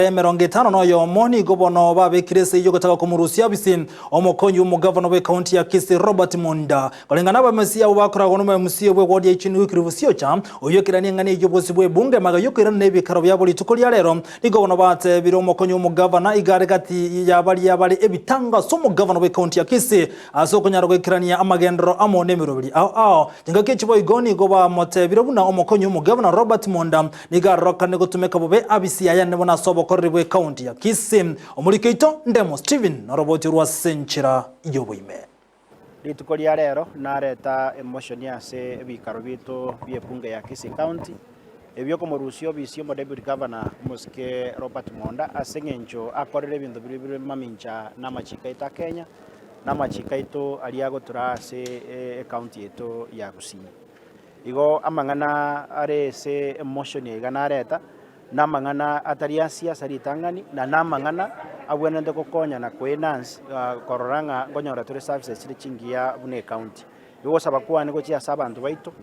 51 nigo bono babekire esegi y'ogotaka komorusia abisi omokonyi bw'omogavana bw'ekaunti ya Kisii Robert Monda. Koreng'ana n'abamesia abwo bakoragwa n'omoMCA bw'ewodi ya Ichuni Wycliffe Siocha, oyio ekerania eng'ana eyio bosio bw'ebunge magega y'okoirana n'ebikaro biabo rituko ria rero, nigo bono batebire omokonyi bw'omogavana iga are gati ya baria bare ebitanga ase omogavana bw'ekaunti ya Kisii ase okonyara goikerania amagenderero amo nemeroberi ao ao. Chingaki echi boigo nigo bamotebire buna omokonyi bw'omogavana Robert Monda Nigo arorokane gotumeka bobe abisi aya nibo nase obokoreri bw'ekaunti ya Kisii. Omoriki oito Ndemo Stephen noroboti orwo ase enchera y'oboime. Rituko ria rero nareta emotion ase ebikaro biaito bi'ebunge ya Kisii County ebiokomorusia obisi omo Deputy Governor omosike Robert Monda ase eng'encho akorire ebinto biria bire mamincha na amachiko aito a Kenya na amachiko aito aria agotura ase ecounty yaito ya Gusii. Igo amang'ana are ase emotion iga nareta, namang'ana atari a siasa ritang'ani, na namang'ana abwenerete gokonya na koenhance korora ng'a nkonyora tore services chire chingiya buna ecounty. Igo ogosaba kwane gochia ase abanto baito,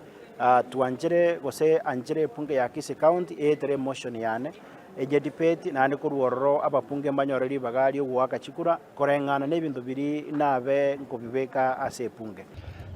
twanchere gose anchere ebunge ya Kisii County eetere emotion yane, enye debate naende korwa ororo ababunge mbanyore ribaga ria ogoaka chikura. Koreng'ana n'ebinto biria nabe nkobibeka ase ebunge.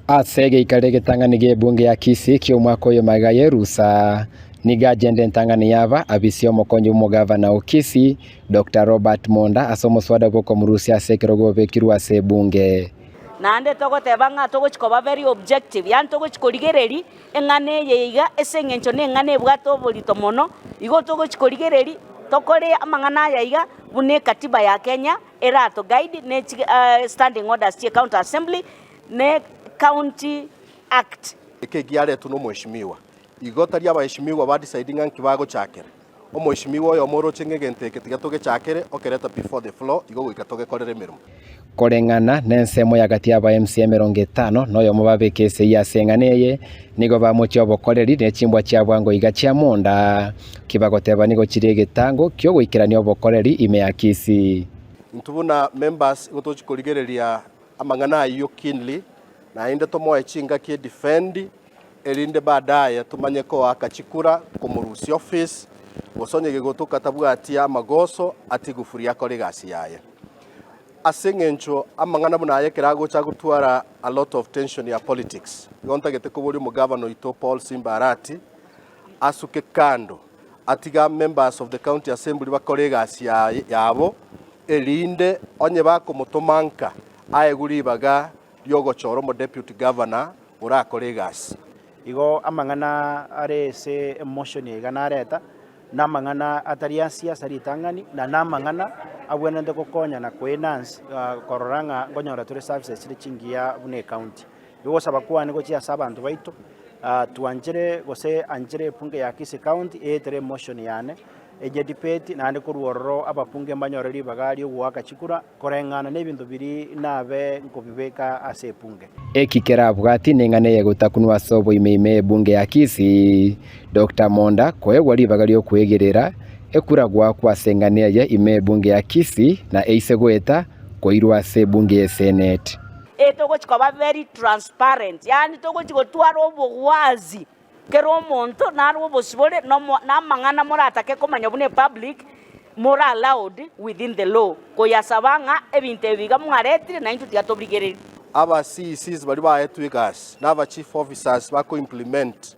Ase egeikaro egetang'ani gi'ebunge ya Kisii ki'omwaka oyo magega y'erusa, nigo agenda entang'ani y'aba abisi omokonyi bw'omogavana o Kisii, Doctor Robert Monda ase omoswada bw'okomorusia ase ekerogo obekirwe ase ebunge. Naende togoteba ng'a togochi koba very objective, yaani togochi korigereria eng'ana eye iga ase eng'encho na eng'ana ebwate oborito mono, igo togochi korigereria tokore amang'ana aya iga buna ekatiba ya Kenya erato guide ne chi standing orders chie county assembly ne county act. Eke egiaretwe nomweshimiwa. Igo tari abaeshimiwa ba decide ng'a nki bagochakera. Omoeshimiwa oyomo oroche ng'a egento eke tiga togechakere, okereta before the floor, igo goika togekorere emeremo. Koreng'ana nensemo ya gati y'aba MCA 51 babeke esegi ase eng'ana eye, nigo bamochia obokoreri ne chimbwa chia bwango iga chia monda, ki bagoteba nigo chire egetango ki'ogoikerania obokoreri ime ya Kisii. Intwe buna members igo tochi korigereria amang'ana ayio keenly naende tomoe chingaki edefend erinde baadaye tomanye koaka chikura komorusia office gose onye gegotoka tabwati amagoso atigufuri akore egasi yaye. Ase eng'encho amang'ana buna aya ekero agocha gotwara a lot of tension ya politics, igo ntagete koboria omogavana oito Paul Simba Arati asuke kando atige members of the county assembly bakore egasi yabo erinde onye bakomotoma nka aegwe ribaga riogochora omodeputy governor orakore egasi. Igo amang'ana are ase emotion iga nareta. Namang'ana atari a siasa ritang'ani, na namang'ana abwenerete gokonya na koenhance korora ng'a nkonyora tore services chire chingiya buna ecounty. Igo ogosaba kwane gochia ase abanto baito, twanchere gose anchere ebunge ya Kisii County eetere emotion yane, enye debate naende korwa ororo ababunge mbanyore ribaga ria ogoaka chikura. Koreng'ana n'ebinto biria nabe nkobibeka ase ebunge. Eki kerabwati neng'ana eye gotakunwa ase oboime ime y'ebunge ya Kisii, Doctor Monda koegwa ribaga ri'okwegerera ekura goakwa ase eng'ana eye ime y'ebunge ya Kisii na eise goeta koirwa ase ebunge y'eseneti. Ee togochi koba very transparent, yaani togochi gotwara obogwazi kera omonto narwe obosibore nomo namang'ana moratake komanya buna epublic more allowed within the law koyasaba ng'a ebinto ebi iga mwaretire naintwe tiga tobirigererie. Aba CECs baria baetwe egasi na aba chief officers bako implement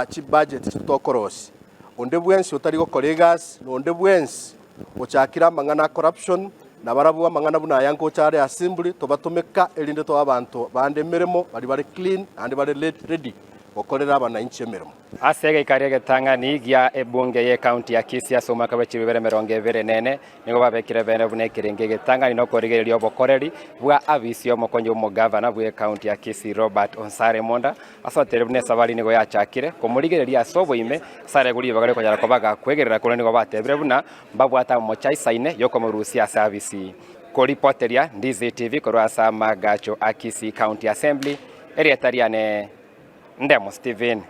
chi budget chiria tokorosia. Onde bwensi otari gokora egasi na onde bwensi ochakire amang'ana a corruption nabarabwo amang'ana buna aya ngocha are assembly tobatomeka erinde toe abanto bande emeremo baria bare clean naende bare ready gokorera abanainchi emeremo. Ase egeikari egetang'ani gia ebunge y'ecounty ya Kisii ase omwaka bwe chibibere 24, nigo babekire bene buna ekerengo egetang'ani na okorigereria obokoreri bwa abisi y'omokonyi bw'omogavana bw'ecounty ya Kisii Robert Onsare Monda ase oteire buna esabari nigo yachakire komorigereria ase oboime ase aregwe ribaga riokonyara koba gakwegerera korende nigo batebire buna mbabwate amamocho aisaine yokomorusia ase abisi. Koripoteria Ndizi TV korwa ase amagacho a Kisii County Assembly, erieta riane Ndemo Stephen.